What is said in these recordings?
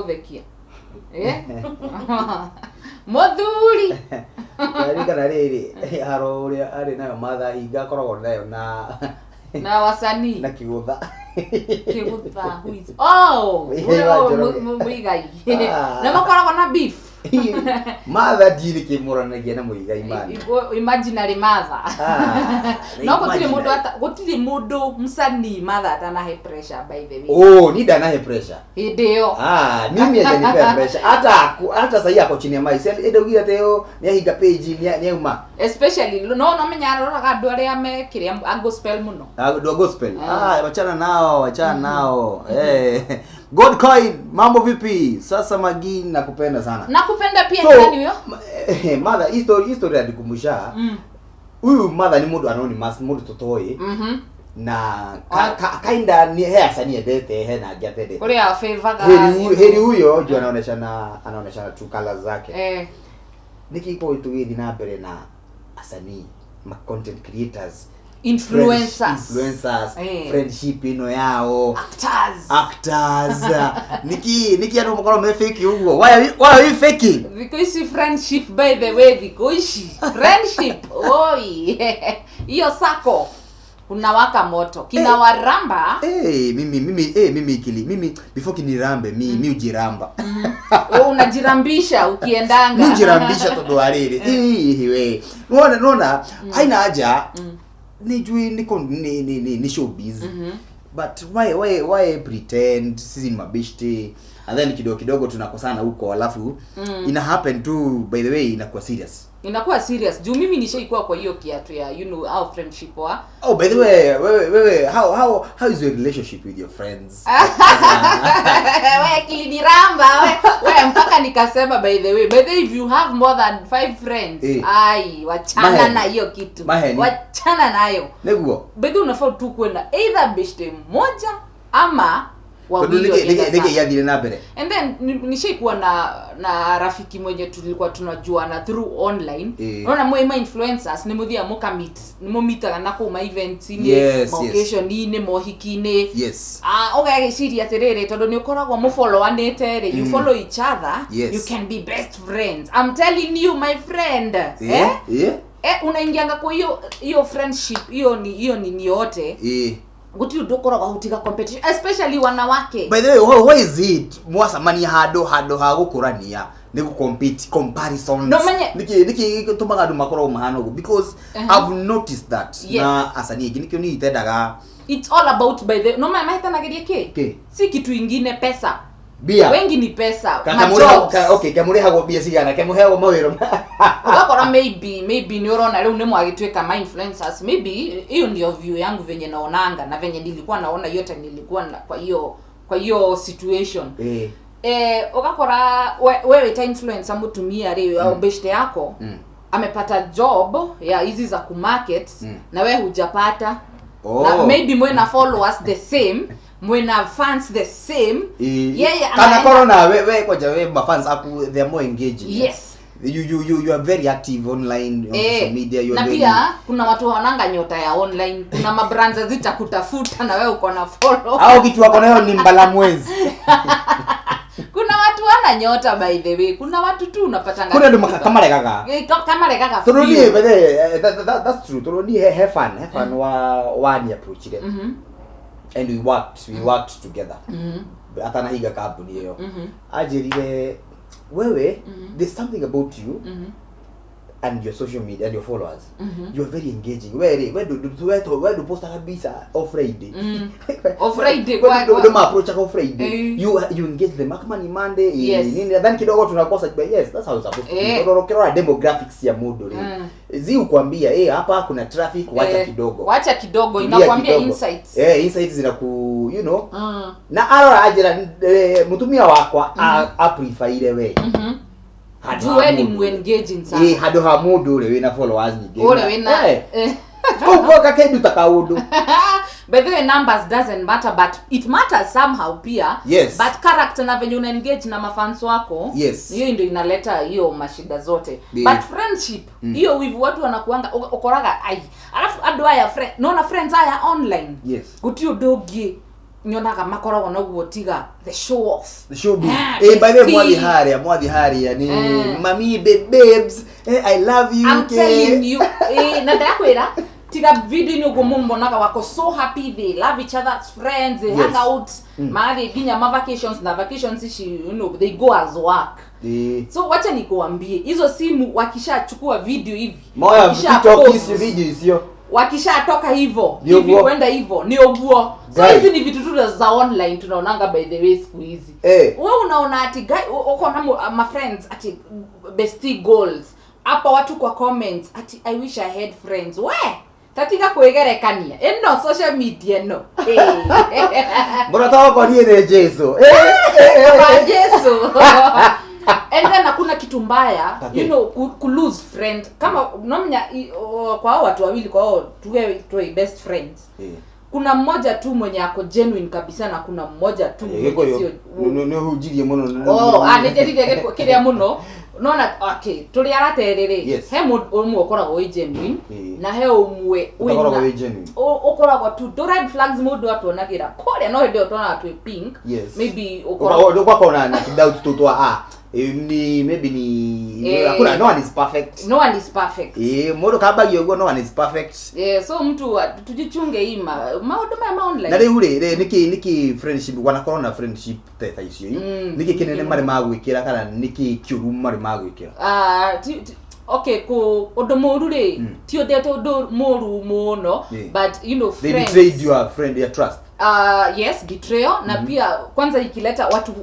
Muthekia. Eh? Muthuri. Ririkana rĩrĩ haro ũrĩa arĩ nayo Martha Hinga akoragwo nayo na Na wasanii. Na Kĩgũtha. Kĩgũtha, who is, oh, Muigai wa Njoroge. Muigai. Ah. Na makoragwo na beef. Martha ndirĩ kĩmũranagia na Muigai man. Imaginary Martha. Ah, No gũtirĩ mũndũ imaginary. gũtirĩ mũndũ msanii Martha atanahe pressure, by the way. Oh, ni ndanahe pressure. Hĩndĩ ĩyo. Ah, mimi hajanipea pressure. Hata sahii ako chini ya maji. Si ndaugire atĩ oh, nĩahinga page, nĩauma. Especially no menya aroraga andũ arĩa me kĩrĩa a gospel mũno. Ah, do gospel. Ah. Ah, wachana nao, wachana nao. Eh. God coin, mambo vipi? Sasa Magi, nakupenda sana. Nakupenda pia. So, ni nani huyo? Mother, hii story alikumbusha. Huyu mother ni mũndũ anonymous, mũndũ tũtoĩ na ka, kinda ni he asanii endete, he na angĩ atendete. Ũrĩa favoraga. Heri huyo juu anaoneshana true colors zake. Niki kwa tũgĩthiĩ na mbere na asanii, ma content creators, Influencers. Influencers, friendship ĩno yao, Actors. Actors, niki andũ makorwo me fake ũguo? Why are we faking? Thikũ ici friendship, by the way, thikũ ici friendship, oi, hiyo sako kunawaka moto kinawaramba. Hey, mimi kili mimi before kinirambe mi ujiramba. Wewe unajirambisha ukiendanga. Mi ujirambisha tondu wa riri ii we nona haina haja nijui niko ni showbiz, but why pretend sisi ni mabeshte and then kidogo kidogo tunakosana huko, alafu ina happen tu, by the way, inakuwa serious? Inakuwa serious juu mimi nishaikuwa kwa hiyo kiatu ya our friendship wa Oh, by the way, wewe, how is your relationship with your friends? We kiliniramba we mpaka nikasema, by the way, if you have more than five friends, ai, wachana Maheni. na hiyo kitu. Maheni. Wachana nayo. Niguo. By the way, unafaa tu kwenda either beshte mmoja ama Tondu wawili wakienda niki sana. yathire na mbere? And then nishaikuwa na rafiki mwenye tulikuwa tunajuana through online. Unaona mwe ma influencers ni muthia mukamit ni mumitaga na kuu ma events-inĩ, ma occasion-inĩ, mohiki-inĩ. Ah, ũgagĩciria atĩrĩrĩ, tondũ nĩ ũkoragwo mũfollowanĩte rĩ, you follow each other, you can be best friends. I'm telling you, my friend, eh? Eh, unaingianga kwa hiyo hiyo friendship, hiyo ni yote, gũtirĩ ũndũ ũkoragwo gũtiga competition, especially wanawake. By the way, why is it mwacamania handũ ha gũkũrania nĩ gũ-compete, comparisons? No, menye- Niki gĩtũmaga andũ makorwo mahana ũguo? Because I've noticed that na asanii aingĩ nĩkĩo niĩ itendaga. It's all about, by the no mahetanagĩria kĩ? Kĩ? Si kitu ingine, pesa. Mbia. Wengi ni pesa. Ka- Ma kamũrĩhagwo- jobs. Okay, kamũrĩhagwo mbia cigana kemũheagwo mawĩra? Ũgakora maybe nĩ ũrona rĩu nĩ mwagĩtuĩka ma influencers, maybe hiyo ndio view yangu venye naonanga na venye nilikuwa naona yote nilikuwa na, kwa hiyo situation. Ũgakora wewe ta influencer mũtumia rĩ, beshte yako amepata job ya hizi za kumarket na we hujapata. Na maybe mwena followers the same, mwena fans the same. Yeye Kana korwo na we kwanja we mafans aku, they are more engaging. You are very active online on social media, you Na are very pia kuna watu wananga nyota ya online. Kuna mabrands zitakutafuta na wewe uko na follow. Au kitu wako nayo ni mbalamwezi. Kuna watu wana nyota, by the way. Kuna watu tu unapatanga Kuna andũ kamaregaga. Eh, kamaregaga Tondu few. niĩ bethe that's true, tondu niĩ he fan wa ni approachire and we worked together atanahinga kambuni ĩyo. Anjĩrire, "Wewe, there's something about you and your social media and your followers. You are very engaging. We rĩ, we ndũpostaga mbica o Friday." O Friday, We ndũma-approachaga o Friday. You engage them kama ni Monday, nini, nadhani kidogo tunakosa, but yes, that's how it's supposed to be. Tondũ ũkĩrora demographics ya mũndũ rĩ, zi ukwambia, eh, hapa kuna traffic, wacha kidogo. Wacha kidogo. Tulia Inakwambia kidogo. insights. Eh, insights zinaku na arora anjĩra, eh, mũtumia wakwa apreferire we handũ Juu ha we ni mũndũ. muengaging sana. Ĩ, handũ ha mũndũ ũrĩa wĩna followers nyingĩ. Ule wina Kũu gwoka kĩndũ ta kaũndũ. By the way, numbers doesn't matter, but it matters somehow pia. But character na venye una engage na mafans wako, hiyo ndio inaleta hiyo mashida zote. But friendship hiyo, wivu watu wanakuanga ukoraga ai, alafu andu aya friend, naona friends aya online, guti undu ungi Nyonaga makoragwo naguo tiga the show off. The showbiz. Ah, Eh, by the way, bestie. Mwathi haria ni mami, babes, I love you. I'm ke. Telling you, na ndakwira tiga video-inĩ ũguo mũmonaga wako so happy, they love each other as friends, they hang out, magathiĩ nginya ma vacations, na vacations ici, they go as work. So wacha nikuambie, hizo simu wakishachukua video hivi, Moya wakisha TikTok post, hizi video icio. Wakishatoka hivo Ni hivi ũguo. kwenda hivo, ni ũguo. So Guy. hizi ni vitu tu za online tunaonanga, by the way, siku hizi. We unaona ati guy, uko na ma friends, ati bestie goals hapa, watu kwa comments ati, "I wish I had friends." We tatiga kwĩgerekania ĩno social media ĩno. Mbona tawa niĩ nĩ Jesu. Eh. Kwa Jesu. And then hakuna kitu mbaya ku lose friend kama nomnya kwa hao watu wawili, kwa hao tuwe tuwe best friends, kuna mmoja tu mwenye ako genuine kabisa na kuna mmoja tu mwenye Gĩkũyũ sio. nĩ ũhunjirie mũno. Oh, ah, nĩ njĩrire kĩrĩa mũno nona, okay, tũrĩ arata erĩ rĩ, he mũndũ ũmwe ũkoragwo wĩ genuine na he ũmwe ũtakoragwo wĩna wĩ genuine. Ũkoragwo tu tũ red flags mũndũ atuonagĩra kũrĩa, no hĩndĩ ĩyo tuonaga twĩ pink. Maybe ũkoragwo Ũgakorwo na doubt tu twa ni maybe ni hakuna, no one is perfect. No one is perfect. Mũndũ kambagia ũguo, no one is perfect. Yeah, so mtu tujichunge hii maũndũ maya ma online. Na rĩu rĩ, nĩkĩ friendship wanakorwo na friendship ta icio, nĩkĩ kĩnene marĩ magwĩkĩra kana nĩkĩ kĩũru marĩ magwĩkĩra? Ah, okay, ku ũndũ mũru rĩ, ti ũndũ atĩ ũndũ mũru mũno, but They friends betrayed your friend, your trust. Yes, betrayal, na pia kwanza ikileta watu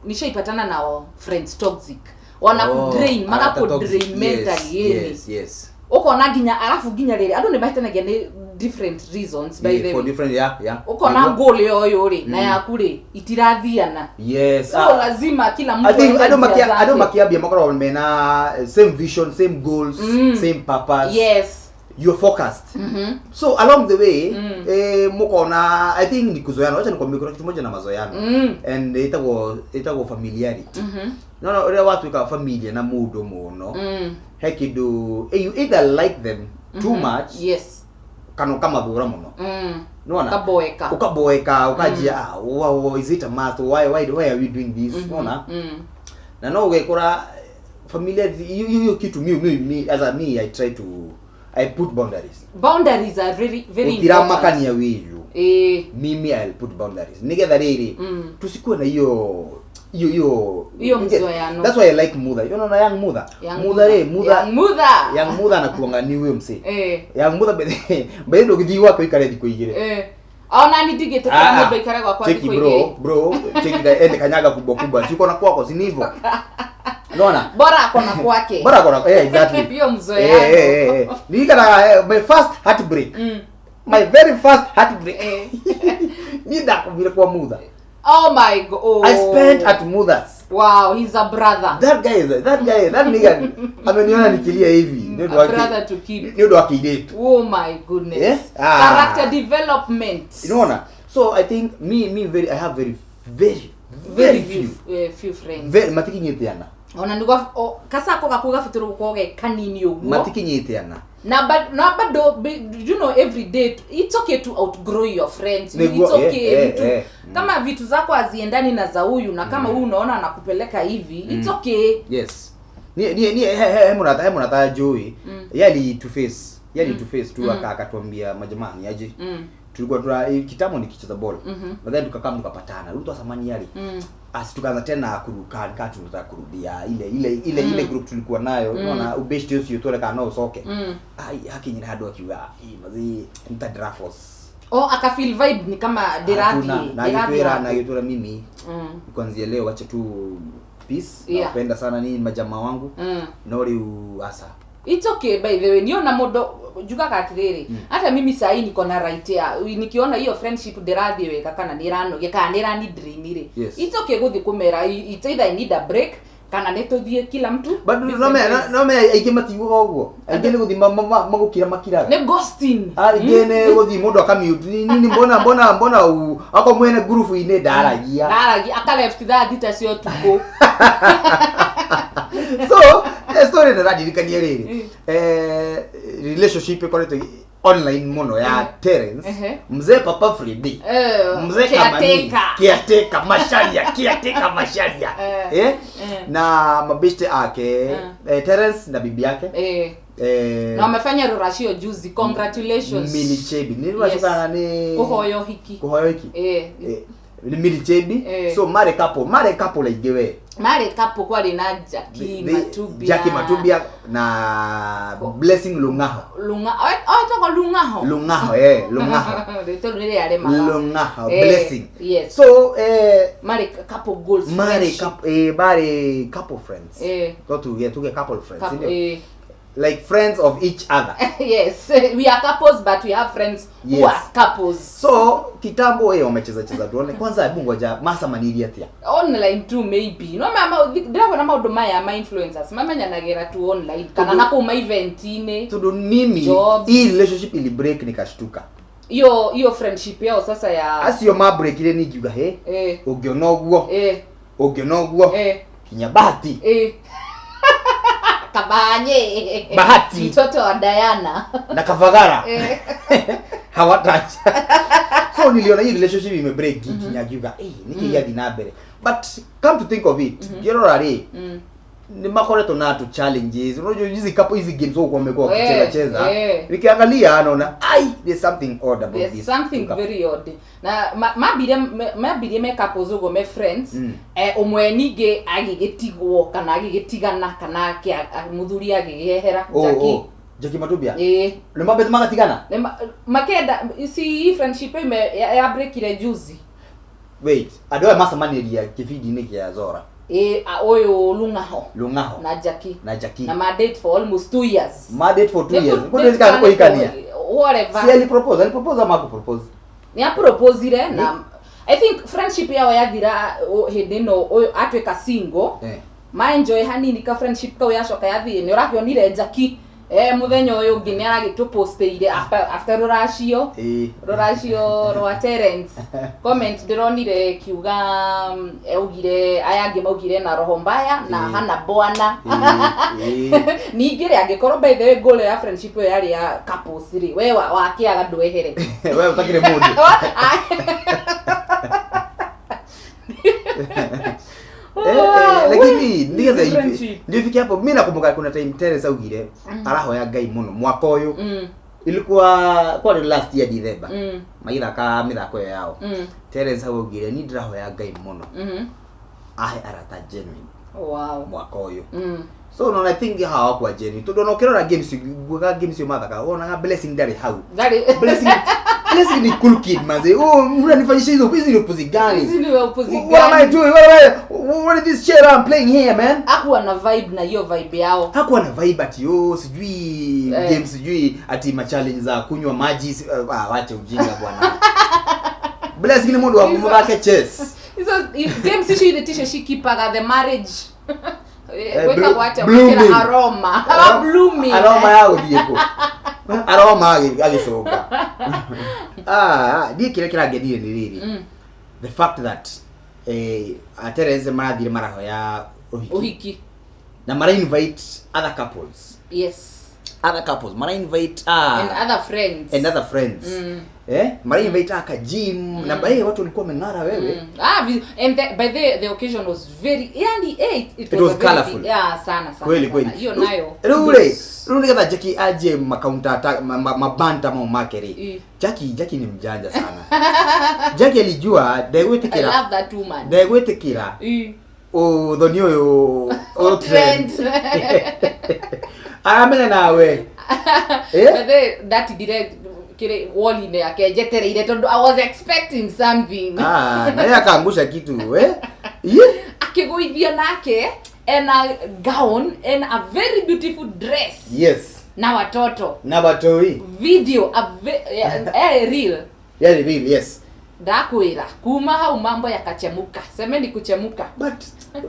nishaipatana na friends toxic, wana kudrain, Oh, arata toxic. makakudrain mentally, yani. Ukona nginya arabu nginya rĩrĩ andũ nĩ mahĩtanagia nĩ different reasons, by the For way. different, yeah. Ukona Nĩguo. goal yoyo rĩ na yaku rĩ itirathiana, so lazima kila mtu I think aende andũ njia andũ zake. Makiambia makoragwo mena same vision, same goals, same purpose. You're focused. So along the way, mukona, I think ni kuzoeana. Wacha nikwambie, kuna kitu moja na mazoeano and ĩtagwo familiarity. No ũrĩa watuĩka familiar na mũndũ mũno, he kĩndũ, you either like them too much kana ũkamathũra mũno. Nĩwona? Ukaboeka. Ukaboeka, ukanjia, ah, wow, is it a must? Why are we doing this? Unaona? Na no ũgekora familiarity hiyo kitu, mi as a me, I try to, I put boundaries. Boundaries are very very important. Utiramakania wiyu. Mimi I'll put boundaries nigetha rĩrĩ tusikuwe na hiyo hiyo hiyo Hiyo mzoeano. That's why I like mother, na young mother. Young Mother rĩ, mother. Young mother. Young mother anakuanga ni huyo msee. Young mother bethe ndũgĩthiĩ gwake ũikare thikũ 2. Ona ni ndigĩtĩkĩra mũndũ aikare gwakwa Cheki thikũ bro, 2. Bro, cheki ka ende kanyaga kubwa kubwa, siko na kwako, si hivyo? Unaona? Bora akona kwake. Bora kona, exactly. Hiyo mzoeano. Eh. Nilikana my first heartbreak, my very first heartbreak, ni ndakomire kwa mother. Oh my God. Oh. I spent at mother's. Wow, he's a brother. That guy is that guy, that nigga ameniona nikilia hivi nĩ ũndũ A brother to keep. nĩ ũndũ wa kĩirĩtu. Oh my goodness. Eh? Ah. Character development. Unaona? So I think me very, I have very very very very few few friends. Very, matikinyĩte ana. Ona nĩguo kasako gaku gabatĩrwo gũkorwo ge kanini ũguo. Matikinyĩte ana. Na but na bado every day it's okay to outgrow your friends. Nĩguo, It's okay, mtu kama vitu zako haziendani na za huyu, na kama huyu unaona anakupeleka hivi, it's okay. Yes, ni he mũrata njũĩ yali to face, yali to face tu, akatuambia, "Majamaa, ni aje?" Tulikuwa tuna kitambo nikicheza ball, but then tukakaa, tukapatana, rĩu twasamani yali asi, tukaanza tena kuruka kaa tunataka kurudia ile group tulikuwa nayo. Unaona ubeshte ũcio tuoneka no ũcoke. Ai, hakinyire handũ akiuga, "Ĩ, mazi nita Drafos." Oh, akafeel vibe ni kama Hatuna, derathi. na agĩtwĩra na agĩtwĩra, "Mimi kuanzia leo wacha tu peace. Napenda sana nini majamaa wangu, no rĩu asa." It's okay, by the way. Niona mũndũ njugaga atĩrĩrĩ, hata mimi sahii niko na right ya nikiona hiyo friendship ndĩrathiĩ wega kana nĩ ĩranogia kana nĩ ĩrani drain rĩ, it's okay gũthiĩ kũmera, it's either I need a break kana nĩ tũthiĩ kila mtu But different no me ways. no me aingĩ matiguaga ũguo, aingĩ nĩ gũthiĩ magũkira makiraga. Nĩ ghosting. Aingĩ nĩ gũthiĩ mũndũ akamute nini, mbona ako mwene ngurubu-inĩ ndaragia. Ndaragia, aka left thaa 6 cia ũtukũ. So story nĩ randirikania rĩrĩ, relationship ĩkoretwo Online muno ya Terence, mzee Papa Fredi, mzee Kamani, caretaker. Caretaker Macharia, caretaker Macharia, na mabeshte ake, Terence na bibi yake, Na wamefanya ruracio juzi, congratulations. Milly Chebi ni ruracio kana ni Kuhoyo hiki. Kuhoyo hiki. Ni Milly Chebi. So mare couple aingĩ we. Marĩ couple, kwarĩ na Jackie Matubia. Jackie Matubia na Blessing Lungaho. Lunga, oh, etagwo Lungaho. Lungaho, Lungaho. Rĩtwa rĩu nĩ rĩaremaga. Lungaho. Blessing. So Marĩ couple goals. Mare Friendship. Couple, mare couple friends. No tuge couple friends, ndio? Like friends of each other. Yes, we are couples, but we have friends who are couples. So kitambo wamecheza cheza, tuone kwanza, hebu ngoja, macemanirie atia? Online too, maybe. No mama, ndĩrabona maũndũ maya ma influencers mamenyanagĩra tu online kana na kũu ma event-inĩ. Tondu mimi Jobs. Hii relationship ili break nikashtuka. Hiyo hiyo friendship yao sasa ya Acio ma breakire ningiuga he, ũngĩona ũguo, ũngĩona ũguo, kinya Bahati. Kabanye. Bahati. Mtoto wa Diana. Na Kavagara hawatacha. So niliona hii relationship imebreak, kinya ngiuga niki gĩathiĩ na mbere? But come to think of it, ngĩrora rĩ, ni makoretwo na tu challenges. Unajua hizi couple, hizi games huko wamekuwa wakicheza cheza. Nikiangalia naona ai, there's something odd about There's this something two couple. very odd. Na mambirie me couples ũguo, me friends. Ũmwe ningĩ agĩgĩtigwo kana agĩgĩtigana kana mũthuri agĩgĩehera. Oh, Jackie. oh. Jackie Matubia. Ĩĩ. Nĩ mambete magatigana. Makenda si hii friendship ime ya breakire juzi. Wait, andũ aya macemanĩria kĩbindi-inĩ kĩa Zora. Ĩĩ, ũyũ Lungaho. Lungaho. Na Jackie. Na Jackie. Na ma date for almost 2 years. Ma date for 2 years. Nĩ Kũndĩ kana kũhikania. Whatever. Si alipropose, alipropose ama hakupropose? Nĩ aproposire, na I think friendship yao yathira hĩndĩ ĩno ũyũ atuĩka single. Ma enjoy hanini ka friendship kau, yacoka yathiĩ. Nĩ ũrakĩonire Jackie mũthenya ũyũ ũngĩ nĩ aragĩtũpostĩire after rũracio, rũracio rwa Terence. Comment ndĩronire kiuga, augire aya angĩ maugire na roho mbaya na hana bwana. Ningĩ rĩ, angĩkorwo by the way goal ya friendship ĩyo yarĩ ya couples rĩ, we wakĩaga ndwehere. We ũtakĩrĩ mũndũ. Lakini nigetha Friendship. ndio ifike hapo, mimi nakumbuka kuna time Terence augire arahoya Ngai mũno mwaka ũyũ. Ilikuwa kwa last year December, magĩthaka mĩthako ĩyo yao. Terence augire, ni ndĩrahoya Ngai mũno ahe arata genuine mwaka ũyũ. So no, I think hawakuwa genuine, tondu ona ũkĩrora games, guoka games ĩyo mathaka, wonaga Blessing ndarĩ hau. Ndarĩ. Blessing ni cool kid manze. Oh, mnanifanyisha hizo, hizi ni upuzi gani? Hizi ni upuzi What am I gani? doing? What is this shit I'm playing here, man? Hakuwa na vibe na hiyo vibe yao. Hakuwa na vibe ati oh, sijui games, sijui ati ma challenge za kunywa maji, wache ujinga bwana. Blessing ni mundu wa kumuthake chess. Hizo games icio irĩ ticio cikipaga the marriage. Gwĩtagwo atĩa? Blooming. Gwĩkĩra aroma. Blooming. Aroma ya gũthiĩ kũ? Aroma agĩcoka. Niĩ kĩrĩa kĩrangenirie nĩ rĩrĩ, the fact that Terence marathire marahoya ũhiki Ũhiki. Na mara invite other couples. Other couples mara invite And other friends. And other friends. Mara invite aka gym na bae watu walikuwa wameng'ara wewe. Ah, and by the occasion was very, yani it It was was a very colourful. big, yeah, sana sana. Kweli Sana. kweli. Hiyo nayo. Rĩu rĩ, rĩu nĩgetha Jackie aje makaunta mabanta mau make rĩ, Jackie ni mjanja sana. Jackie alijua I ndegwĩtĩkĩra, love that woman. ndegwĩtĩkĩra ũthoni ũyũ ũ trend. Aramenya nawe. But the ndatindire kĩrĩ wall-inĩ yake njetereire tondũ I was expecting something. Ah, naye akaangusha kitu eh. Ye. Akĩgũithia nake ena gown and a very beautiful dress na watoto. Na watoi. Video a real. Yani real, yes. Ndakwĩra kuma hau mambo yakachemuka, semeni kuchemuka. But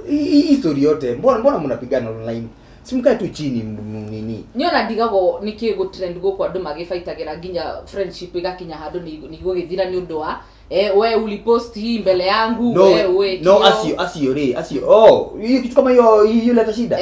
hii story yote, mbona mnapigana online? Si mkae tu chini nini? Niona ndigagwo nĩkĩ gũtrend gũkũ, andũ magĩbaitagĩra nginya friendship ĩgakinya handũ nĩ igũgĩthira nĩ ũndũ wa We ulipost hii mbele yangu. No, we no, kio. Acio rĩ, acio, oh, hiyo kitu kama hiyo hiyo leta shida.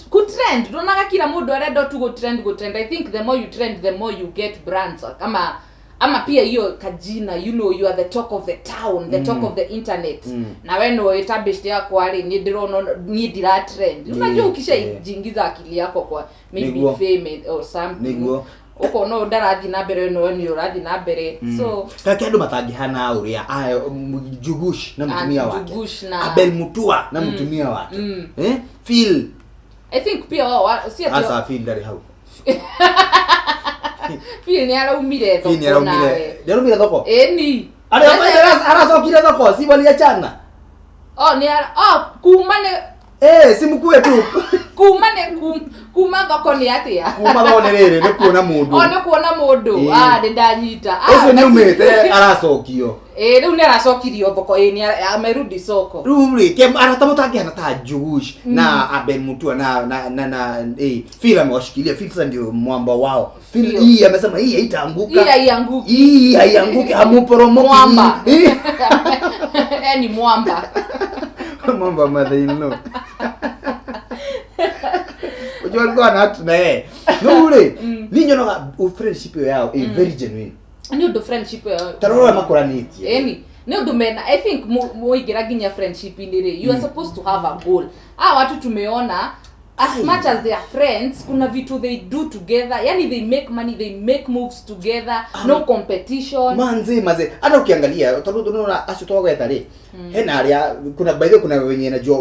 Kutrend ndonaga kila mundu arenda tu go trend. I think the more you trend, the more you get brands, kama ama pia hiyo kajina, you are the talk of the town, the talk of the internet. Na we no established yako ari ni ndirona ni ndira trend. Unajua ukishajiingiza akili yako kwa maybe Niguo. fame or something, Niguo. ukona ndarathi na mbere, no ni urathi na mbere, so Kake andũ matangĩhana ũrĩa ayo Njugush na mũtumia Ah, wake, Njugush na- Abel Mutua na mũtumia wake, Phil. I think pia wao si ati Asa Phil ndarĩ hau. Phil ni araumire Phil nĩ thoko nawe. nĩ araumire thoko. Eni. Aracokire thoko, si waliachana? Oh, ni ara, oh, kuma ni Si mkue tu. Kuma ni kuma thoko ni atia? Kuma thoko nĩ rĩrĩ, nĩ kuona mũndũ. Oh, nĩ kuona mũndũ. Ah, nĩ ndanyita. Ah, Ũcio nĩ aumĩte aracokio. Rĩu nĩ aracokirio thoko, nĩ amerudi soko. Rĩu rĩ, ke arata mũtangĩhana ta Njugush na Abel Mutua na Phil amewashikilia. Phil sasa ndio mwamba wao. Phil Phil. hii amesema hii haitaanguka. Hii haianguki. Hii haianguki, hamuporomoki. Mwamba. Hii. Ni mwamba. Mwamba mother in law. Unajua alikuwa na hatu na yeye. No rĩ, ni nyonaga friendship ĩyo yao ĩ very genuine. Nĩ ũndũ friendship ĩyo. Ta rora makoranĩtie. Eni nĩ ũndũ mena, I think muingĩra nginya friendship-inĩ rĩ, you are supposed to have a goal. Ah, watu tumeona as Ai. much as they are friends, kuna vitu they do together, yani they make money, they make moves together, no competition. Manze, maze hata ukiangalia tondu tunaona acio twagweta rĩ, hena aria kuna, by the way, kuna wenye najua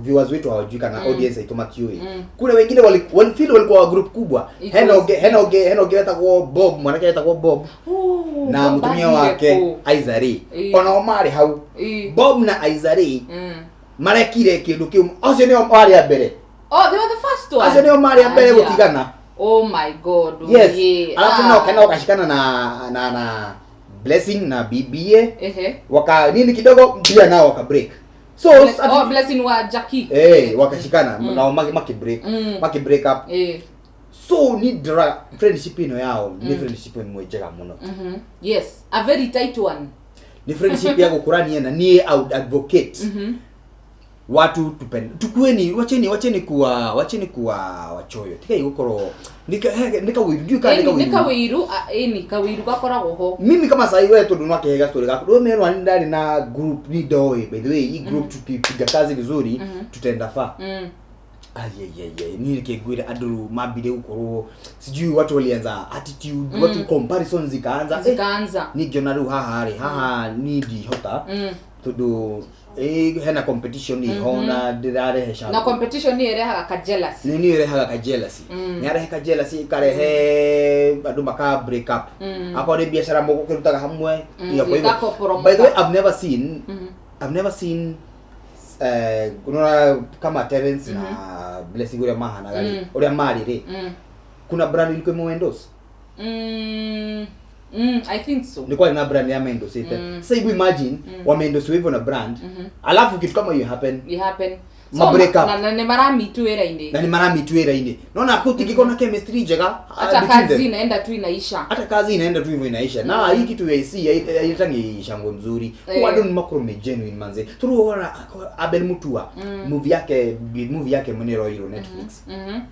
viewers wetu hawajui kana audience aitũ matiũĩ. Kuna wengine feel walikuwa wa group kubwa. It Hena was ũngĩ wetagwo Bob, mwanake wetagwo Bob Oh, na Bob mũtumia athire wake kũ? Aizari. Onao marĩ hau. Bob na Aizari marekire kĩndũ kĩu, acio nĩo marĩ a mbere. Oh, they were the first one. Acio nĩo marĩ a mbere Ah, yeah. gũtigana. Oh my God. Yes. Yeah. Alafu Ah. nao kana wakashikana na Blessing na BBA. Waka nini kidogo pia nao waka break. So Oh, Blessing wa Jackie. Wakashikana nao maki break. Maki break up. So ni dra friendship ino yao ni friendship imwe njega mũno. Yes, a very tight one. Ni friendship ya gũkũrania na niĩ I would advocate. Watu tupende, tukueni, wacheni kuwa wachoyo, tigai gukorwo nika wiru, ndiũ kana Eni nika nĩ wiru. kawiru, eni kawiru gakoragwo ho. Mimi kama sahi wewe tondu nwakihega story gaku ndu merwa ni ndari na group ni ndoĩ, by the way, hii group tukipiga kazi vizuri tutaenda far. Ayayaya, ni nikingwira andu mambire gukorwo sijui watu walianza attitude, watu comparisons zikaanza. Zikaanza. Ni ngiona riu haha rĩ, haha ni ndihota tondu hena competition iho na ndĩrarehe Na competition nĩ ĩrehaga ka jealousy. Nĩ ĩrehaga ka jealousy. Nĩ yarehe ka jealousy, ikarehe andũ maka break up. Akorwo nĩ biacara mũgũkĩrutaga hamwe, ĩgakorwo hivyo. Ĩgakoporomoka. By the way, I've never seen unaona kama Terence na Blessing ũrĩa mahanaga rĩ, ũrĩa marĩ rĩ, kuna brand ilikuwa imeendorse. I think so. Ni kwani na brand ya ameendorse. Sasa hebu imagine wameendorse hivyo na brand, alafu kitu kama hiyo happen. It happen. Ma break up. Na nĩ maramitu wĩra-inĩ. Na ni maramitu wĩra-inĩ, naona kutingĩkorwo na chemistry njega Hata between kazi them. inaenda tu inaisha. Hata kazi inaenda tu hivyo inaisha. Na hii kitu ya AC hailetangi shangwe mzuri. Watu ni makoro ni genuine manze. Turuona Abel Mutua, movie yake mwene roiro Netflix.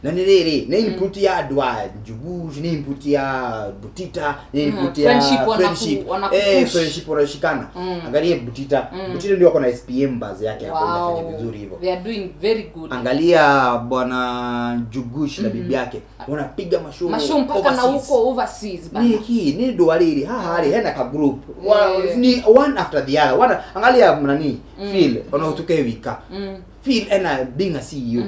Na nĩ rĩrĩ, nĩ input ya andũ a Njugush, nĩ input ya Butita, nĩ input ya Friendship friendship. Wanakupush. Friendship wanashikana. Angalia Butita. Butita ndio ako na SPM buzz yake hapo, inafanya vizuri hivyo. They are doing very good. Angalia bwana Njugush na bibi yake wanapiga mashow Mashow mpaka na overseas. huko overseas bana. Ni hii ni ndo rĩrĩ haha rĩ hena ka group. Ni one after the other one. Angalia nani, Phil, ona utuke wika. Phil ena being a CEO.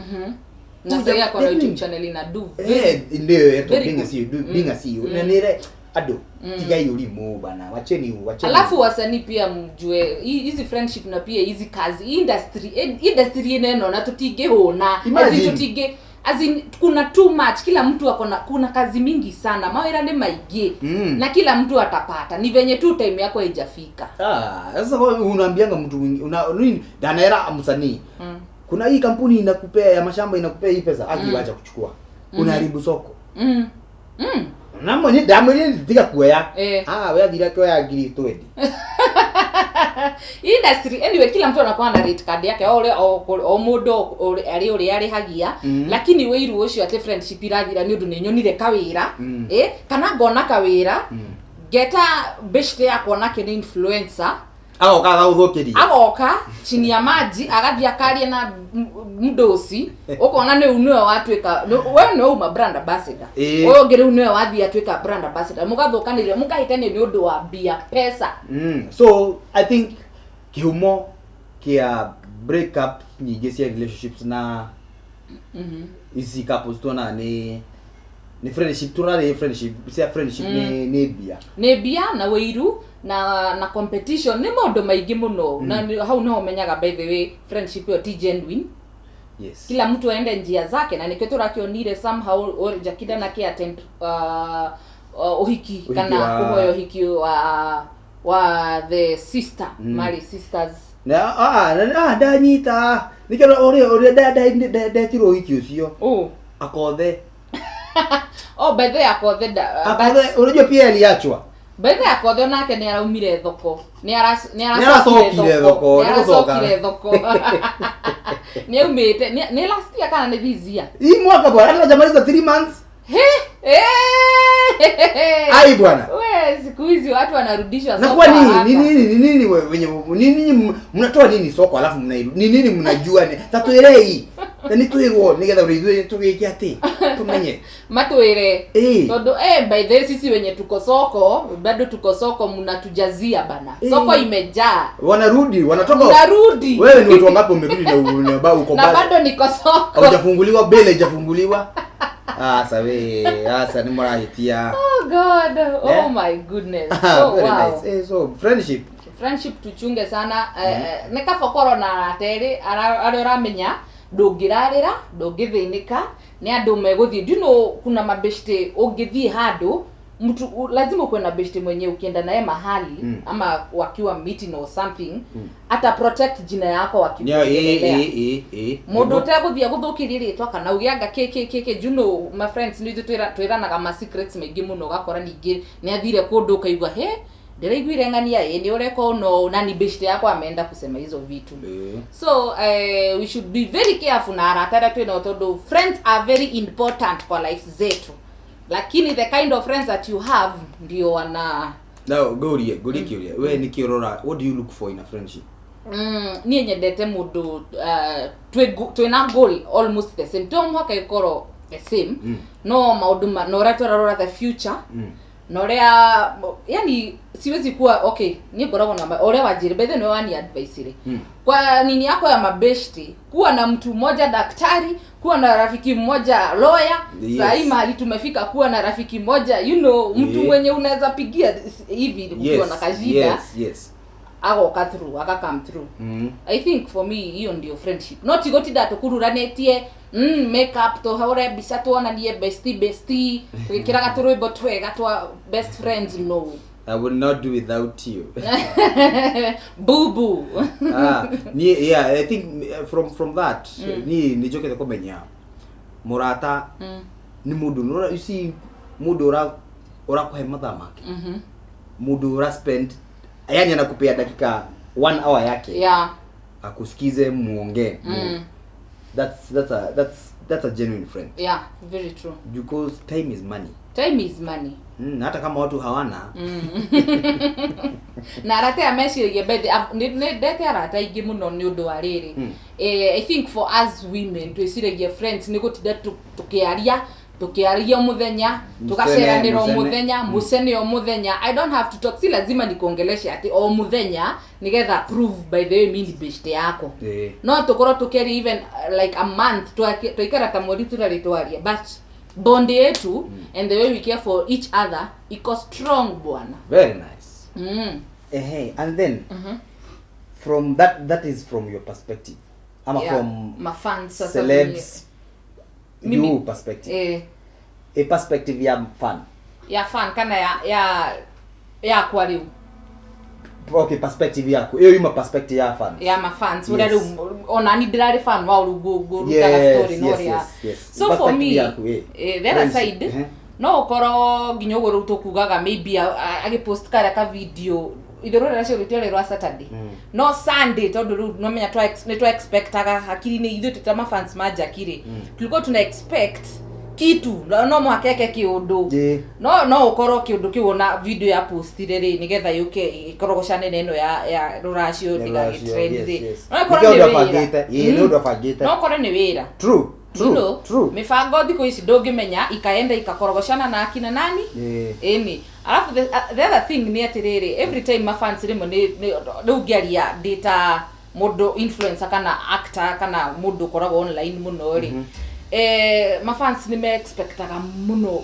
Na Huyu sasa yako na YouTube channel ina do very Ndio yeto very being a good. CEO, being a CEO na nire andu tigai ũrimũ bana, wacheni wacheni. Alafu wasanii pia mjue hizi friendship na pia hizi kazi industry, industry ĩno na tutingĩhũna. As in Imagine. tutinge, as in kuna too much, kila mtu akona, kuna kazi mingi sana, mawĩra nĩ maingĩ. Na kila mtu atapata, ni venye tu time yako haijafika. Ah, sasa wewe unaambianga mtu mwingine una nini, danaera msanii, kuna hii kampuni inakupea ya mashamba, inakupea hii pesa, aki wacha kuchukua, unaharibu soko. Na mwenye ndamwĩrire tiga kuoya. Ah, we athire akĩoya ngiri 20. Industry, anyway, kila mtu anakuwa na rate card yake, o ũrĩa- o mũndũ arĩ ũrĩa arĩhagia. Lakini wĩiru ũcio atĩ friendship irathira nĩ ũndũ nĩ nyonire kawĩra, kana ngona kawĩra, ngeta beshte yakwa nake nĩ influencer. Agoka agagũthũkĩria. Agoka chini ya maji, agathiĩ akaria na mdosi, ũkona nĩ nĩwe watuĩka we nĩwe uma brand ambassador, ũyũ ũngĩ rĩu nĩwe wathiĩ atuĩka brand ambassador, mũgathũkanĩria, mũkahĩtania nĩ ũndũ wa mbia, pesa. So I think kĩhumo kĩa break up nyingĩ cia relationships na ici couples tuonaga nĩ friendship, tuona friendship cia friendship nĩ mbia. Nĩ mbia na wĩiru na competition, nĩ maũndũ maingĩ mũno. Na hau nĩho ũmenyaga, by the way, friendship ĩyo ti genuine. Kila mtu aende njia zake, na nikĩo tũrakĩonire somehow Jakida nake attend ũhiki Ũhiki kana kũhoya ũhiki wa the sister, marry sisters. Na ndanyita nikĩona ũrĩa ndetirwo ũhiki ũcio. Oh. Akothe. Oh, by the way, Akothe Akothe, unajua pia aliachwa. By the way, Akothe onake nĩ araumire thoko, nĩ Nĩ aracokire thoko, nĩ nĩ gũcoka. Aracokire thoko, nĩ aumĩte nĩ last year kana nĩ this year? Hii mwaka bwana, hata hajamaliza 3 months. He eh. Ai bwana. We, siku hizi watu wanarudishwa Na soko kwa nini haraka. ni nini ni nini wenye ni nini mnatoa nini soko, alafu mnairu ni nini mnajua ni tatwirei na nĩ twĩrwo nĩgetha ũrĩa ithuĩ tũgĩke atĩ tumenye. Matwĩre tondu by the way, sisi wenye tuko soko, bado tuko soko, mnatujazia bana. Soko imejaa. Wanarudi, wanatoka. Mnarudi. Wewe ni watu wangapi umerudi na uko na bado bado niko soko. Haujafunguliwa, bele haijafunguliwa. Asa we, asa ni mrahitia. Oh God, oh my goodness. Oh, Very wow. nice. So friendship. Friendship tuchunge sana. Nĩ kaba ũkorwo na arata erĩ arĩa ũramenya ndũngĩrarĩra, ndũngĩthĩnĩka nĩ andũ megũthiĩ. Do you know kuna mabeshte ũngĩthiĩ handũ, mtu lazima ukuwe na beshte mwenye ukienda naye mahali ama wakiwa meeting or something, ata protect jina yako wakikuongelelea. Mũndũ ũtegũthiĩ agũthũkĩrie rĩtwa kana uge anga kĩ kĩ kĩ kĩ. You know, my friends, nĩ ithuĩ twĩranaga ma secrets maingĩ mũno, ũgakora ningĩ nĩ athire kũndũ, ũkaigua he ndĩraiguire ng'ania ĩ nĩ ũreka ũũ na ũũ, na ni beshte yakwa ameenda kusema hizo vitu. So we should be very careful na arata arĩa twĩnao, tondũ friends are very important kwa life zetu, lakini the kind of friends that you have ndio wana Now ngũrie kĩũria, we nĩkĩ ũrora, what do you look for in a friendship? Niĩ nyendete mũndũ twĩna goal almost the same, to mũhaka ĩkorwo the same, no maũndũ na ũrĩa tũrarora the future, na ũrĩa yani siwezi kuwa okay, niĩ ngoragwo na ũrĩa wanjĩre, by the way, nĩwe wani advice rĩ, kwa nini yako ya mabeshti, kuwa na mtu mmoja daktari, kuwa na rafiki mmoja lawyer. Saa hii mahali tumefika, kuwa na rafiki mmoja, mtu mwenye unaweza pigia hivi ukiwa na kashida, agoka through, aka come through. I think for me hiyo ndio friendship, no tigotinda tukururanetie makeup, tuhure mbica tuonanie bestie bestie, twikiraga turwimbo twega twa best friends, no. I will not do without you. Boo boo. Ah, ni yeah, I think from that ni njokete kũmenya mũrata nĩ mũndũ you see, mũndũ ũrakũhe mathaa make, mũndũ ũra spend, yani anakupea dakika one hour yake akusikize, muongee. That's a genuine friend. Yeah, very true. Because time is money. Time is money. Hata kama watu hawana. Na arata aya meciragia bethe nĩ ndete arata aingĩ mũno nĩ ũndũ wa rĩrĩ. I think for us women twĩciragia friends nĩ gũtinda tũkĩaria o mũthenya, tũgaceranĩra o Mũcene. mũthenya, mũcene o mũthenya. I don't have to talk, si lazima nikuongeleshe atĩ o mũthenya nĩgetha prove, by the way, mi ni beshte yako. No tũkorwo tũkĩaria even like a month, twaikara ta mweri tũtarĩ twaria, but bond yetu and the way we care for each other iko strong, bwana. Very nice. Ehe, and then from that, that is from your perspective ama from mafans sasa celebs Mimi- you perspective, a perspective ya fan. Ya fan kana ya yakwa rĩu? Okay, perspective yako hiyo, yuma perspective ya fans. Ya mafans ũrĩa rĩu ona ni ndĩrarĩ fan wa rĩu ngũrutaga story no ũrĩa so for Perspective me, yaku, eh. the other Friendship, side, no ũkorwo nginya ũguo rĩu tũkugaga maybe agĩpost karĩa ka video Itherũ rũracio rũtiarĩ rwa Saturday, no Sunday, tondũ rĩu nomenya nĩ twa expectaga hakiri-inĩ ithuĩ twĩ ta mafans ma Jackie rĩ, tulikuwa tuna expect kitu, no mũhaka eke kĩũndũ. No ũkorwo kĩũndũ kĩu ona video ya postire rĩ, nĩgetha yũke ĩkorogocane na ĩno ya rũracio Ya ndĩgagĩ rũracio, trend yes, rĩ. yes. No ĩkorwo Nĩ nĩ kĩũndũ wĩra. abangĩte. Ĩĩ, nĩ ũndũ abangĩte. No ũkorwo nĩ wĩra. True, true, You know, true. Mibango thikũ ici ndũngĩmenya, ikaenda ikakorogoshana na akina nani. Ĩni alafu the other thing nĩ atĩrĩrĩ, every time mafans rĩmwe rĩu ngĩaria ndĩ ta mũndũ influencer kana actor kana mũndũ ũkoragwo online mũno rĩ, mafans nĩ me-expectaga mũno,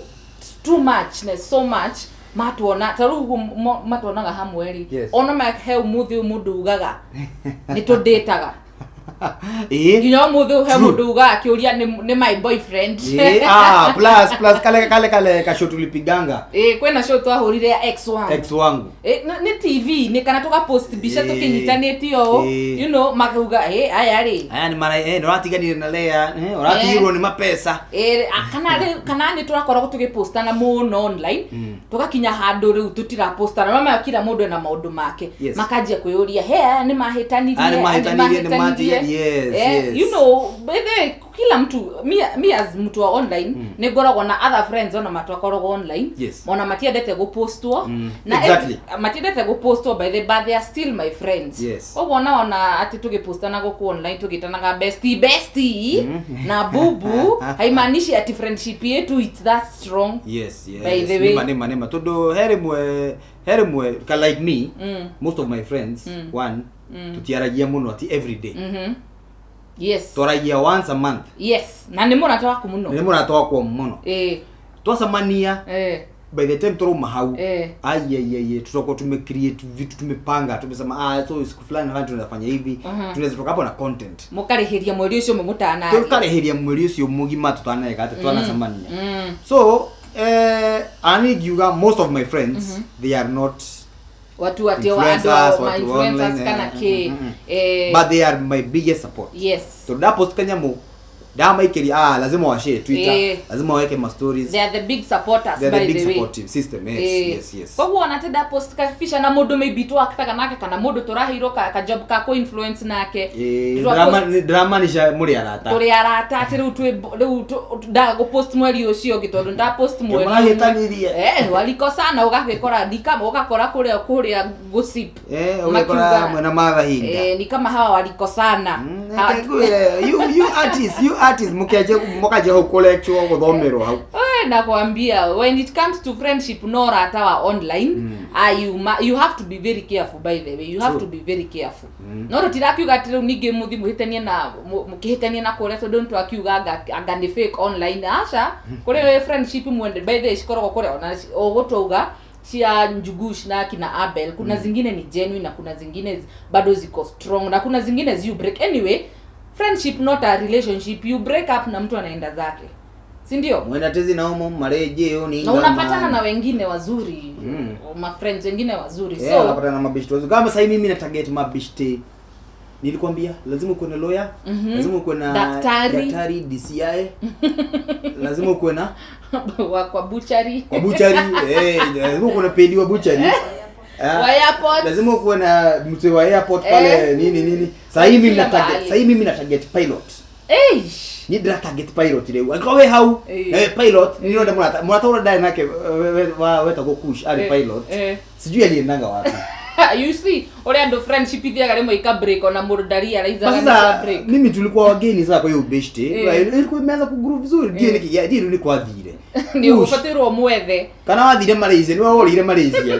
too much na so much. Matuona ta rĩu ũguo matuonaga hamwe rĩ, ona he ũmũthĩ ũyũ mũndũ ugaga nĩ tũndĩtaga. Nginya ũmũthĩ ũyũ he mũndũ ugaga akĩũria nĩ my boyfriend. Ah, plus kale kashow tulipiganga. Ĩ, kwĩna show twahũrire ya X1. Ex wangu. Ĩ, nĩ TV nĩ kana tũgapost mbica tũkĩnyitanĩte ũũ, makauga aya rĩ, Aya ni mara nĩũratiganire na Lea, ũratigirwo nĩ mapesa. Ĩ, kana kana nĩ tũrakoragwo tũgĩpostana mũno online, tũgakinya handũ rĩu tũtirapostana, mama kila mũndũ ena maũndũ make. Makanjia kwĩyũria, he, aya nĩ mahĩtanirie, Aya nĩ aya mahĩtanirie, nĩ mahĩtanirie. Yes, yes. By the way, kila mtu, me as mtu wa online, nĩ ngoragwo na other friends ona matwakoragwo online, ona matiendete gũpostwo na matiendete gũpostwo by the, but they are still my friends. Koguo ona atĩ tũgĩpostana gũkũ online tũgĩtanaga bestie bestie na bubu, haimaanishi ati friendship yetu it's that strong. By the way. Nĩma tondũ he rĩmwe ka like me, most of my friends, one, tũtiaragia mũno ati every day. Twaragia once a month. Yes, na nĩ mũrata waku mũno. Nĩ mũrata wakwa mũno. Twacemania, by the time tũrauma hau, aiaiaie, tutakuwa tumecreate vitu, tumepanga, tumesema, ah, so siku fulani fulani tunafanya hivi, tunaweza toka hapo na content. Mũkarĩhĩria mweri ũcio ũmwe mũtanaria. Tũkarĩhĩria mweri ũcio mũgima tũtaneka atĩ twanacemania. So ani ngiuga most of my friends, they are not watu ati wa influencers, andũ ma watu influencers online, kana kĩ. But they are my biggest support, tondũ ndapost kanyamũ ndamaikĩria, ah, lazima washare Twitter, lazima waweke ma stories. They are the big supporters. They are By the big the way, supportive system, yes. Yes. Koguo ona ti ndapost kabica na mũndũ maybe twaktaga nake kana mũndũ tũraheirwo ka job ka kũ influence nake. Ndĩramaanisha mũrĩ arata. Tũrĩ arata atĩ rĩu twĩ rĩu ndaga gũpost mweri ũcio ũngĩ tondũ ndapost mweri ũmwe. Marahĩtanirie. Walikosana, ũgagĩkora ndikama ũgakora kũrĩa gossip. Ũgakora Makiuga, mwena matha hinga. Ni kama hawa walikosana. Reke ngwĩre, you artists mũkanjia hau kũlecture gũthomerwo hau. Nakwambia, when it comes to friendship no rata wa online, ah, you have to be very careful. By the way, you have to be very careful. No tũtirakiuga atĩ rĩu ningĩ mũthi mũhĩtanie na mũkĩhĩtanie na kũrĩa, tondũ nĩtwakiuga anga nĩ fake online. Aca, kũrĩ friendship mwende, by the way, cikoragwo kũrĩa ona ũgũtũuga cia Njugush na kina Abel, kuna zingine ni genuine na kuna zingine bado ziko strong na kuna zingine zi break. Anyway, friendship not a relationship. You break up na mtu anaenda zake, si ndio? Mwena tezi naomo marejeo ni Na unapatana na wengine wazuri, ma friends wengine wazuri. Yeah, So unapatana na mabeshte wazuri. Kama sasa mimi na target mabeshte, nilikwambia lazima ukuwe na lawyer, lazima ukuwe na Daktari. Daktari DCI, lazima ukuwe na wa kwa butchery. Kwa butchery, lazima ukuwe na pedi wa butchery. Ah, wa airport. Lazima ukuwe na mzee wa airport pale, nini nini. Sasa hii mimi Kila na target, mahali. sasa hii mimi na target pilot. Eish. Ni ndĩra target pilot rĩu, angĩkorwo wĩ hau, pilot nĩ mũrata ũrĩa ndarĩ nake, wetagwo Kush, arĩ pilot. Sijui aliendanga wapi. You see ũrĩa andũ friendship ithiaga rĩmwe ika break, ona mũndũ ndarealizaga Basi nĩ cia sasa break. Mimi tulikuwa wageni sasa kwa hiyo ubeshte. Ilikuwa imeanza kugroove vizuri, ndiye nikigia ndiye nĩ kwathire. Nĩ Kush, ũbatairwo mwethe. Kana wathire Malaysia, nĩ worire Malaysia.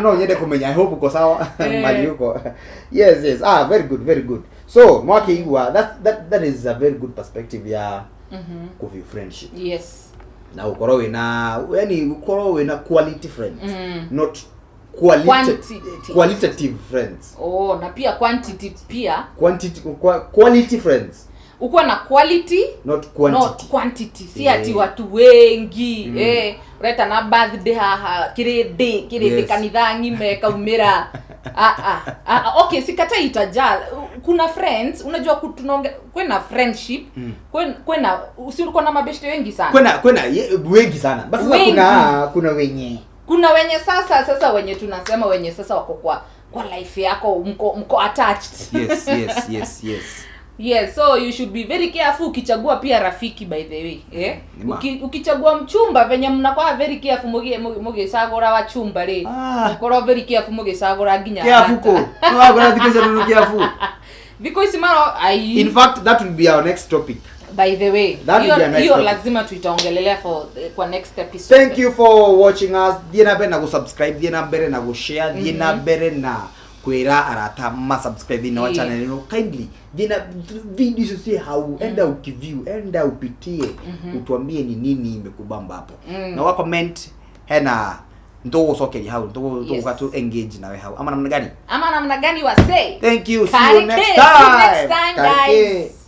No nyende kũmenya. I hope uko sawa. Mali uko. Yes, ah, very good, very good. So mwakĩigua that is a very good perspective ya kuview friendship na ukorwo wĩna, yani ukorwo wĩna quality friends, not Quantity. qualitative friends. Oh, na pia quantity pia. Quantity, quality friends. Ukuwa na quality, not quantity. Not quantity, si ati watu wengi, ureta na birthday haha kirindi kirindi, kanitha ng'ime kaumira. Ah, ah, ah, okay, sikatai itajaa. Kuna friends, unajua kwena friendship, kwena si uko na mabeshte wengi sana. Kwena wengi sana. Basi sasa Wengi. kuna wenye Kuna wenye sasa wenye tunasema wenye sasa wako kwa Kwa life yako mko attached. Yes yes yes yes Yes, so you should be very careful ukichagua pia rafiki, by the way, eh? Nima. Ukichagua mchumba, venye mnakuwa very careful mugicagura wachumba ri, Ah. mukorwo very careful mugicagura nginya Careful ko twagora thikũ ici andũ careful. Thikũ ici maro ai. In fact, that will be our next topic. By the way, That will be our hiyo next hiyo topic. lazima tutaongelelea for kwa next episode. Thank you for watching us. Thiĩ na mbere na gũsubscribe, thiĩ na mbere na gũshare, thiĩ na mbere na kwĩra arata ma subscribe thĩinĩ wa channel ĩno. Kindly thiĩ na video icio ciĩ hau, enda ukiview, enda upitie, utuambie ni nini imekubamba hapo na wa comment hena ntũgũcokeria hau, tũgũka tu engage nawe hau, ama namna gani? Ama namna gani wasee? Thank you, see you Karike, next see you time. next time, Karike. guys.